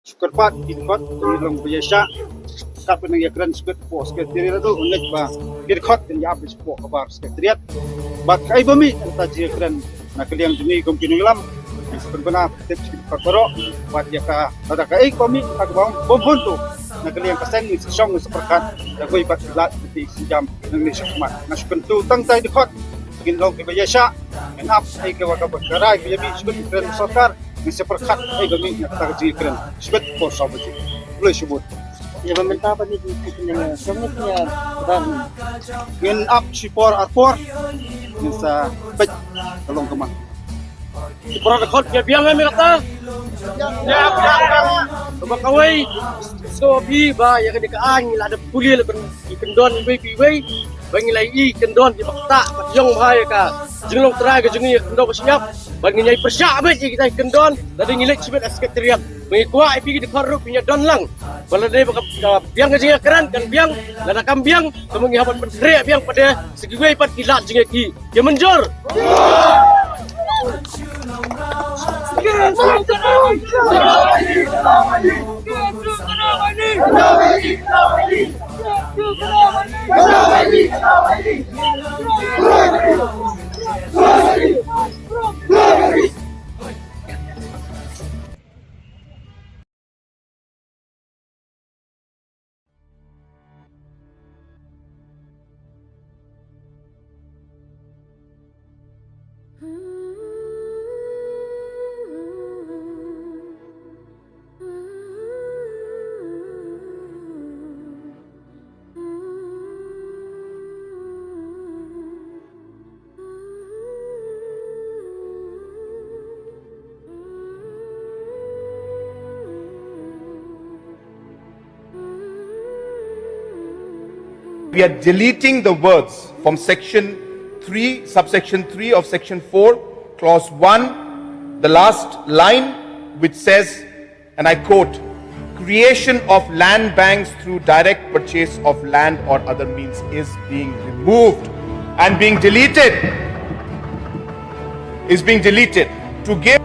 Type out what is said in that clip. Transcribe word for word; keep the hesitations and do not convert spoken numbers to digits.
Shu kyrpad ki dkhot, ki long ba ïa shah. Kat ba nang ïa kren shibit hapoh Secretariat ruh, u ngeit ba ki dkhot kin ïa ap shapoh kaba Secretariat. Bad kaei ba mih na kata jingïakren na ka liang jong ngi kum ki nongïalam, ngi sa pynbna tip sha ki dkhot baroh. Bad ïa ka, lada kaei ba mih na kaba bym hun tu, na ka liang ka seng ngi sa shong ngi sa pyrkhat, da kawei pat ki lad ki sienjam nangne shakhmat. Nga shu kyntu tang tai dkhot, ngin long kiba ïa shah, ngin ap ei kaba, kaba ka rai ba ïa mih sha ka kren sorkar. Ngin sa pyrkhat ei ba mih na kata ka jingkren. Shibit por saw baje. Khublei shibun. Ïa ba mynta ba ni ki kren ïa, ïa ba ni ki ïa ba ni. Ngin ap shi por ar por. Ngin sa peit ka long kumno. Shi por ar por ïa biang ïa mi kata. Ïa biang. Ba kawei. So bi ba ïa ka dei ka aiñ la da pule la ban ki kyndon iwei pa iwei. Ba ngi la ïohi kyndon kiba ktah, ba ïong bha ïa ka jinglong trai ka jong ngi, kyndon ka shyiap. Ba ngin ïai pyrshah beit ïa kita ki kyndon, lada ngi leit shibit ha Secretariat. Ba ngi kwah ïa phi ki dkhot ruh phin ïa don lang. Ba lada dei ba ka, ka biang ka jingïakren kan biang, lada kam biang, ka ma ngi hap ban pynkhreh biang pat de, sa kiwei pat ki lad jingïakhih. Ki mynjur. We are deleting the words from section three, subsection three of section four, clause one, the last line, which says, and I quote, "Creation of land banks through direct purchase of land or other means is being removed and being deleted," is being deleted to give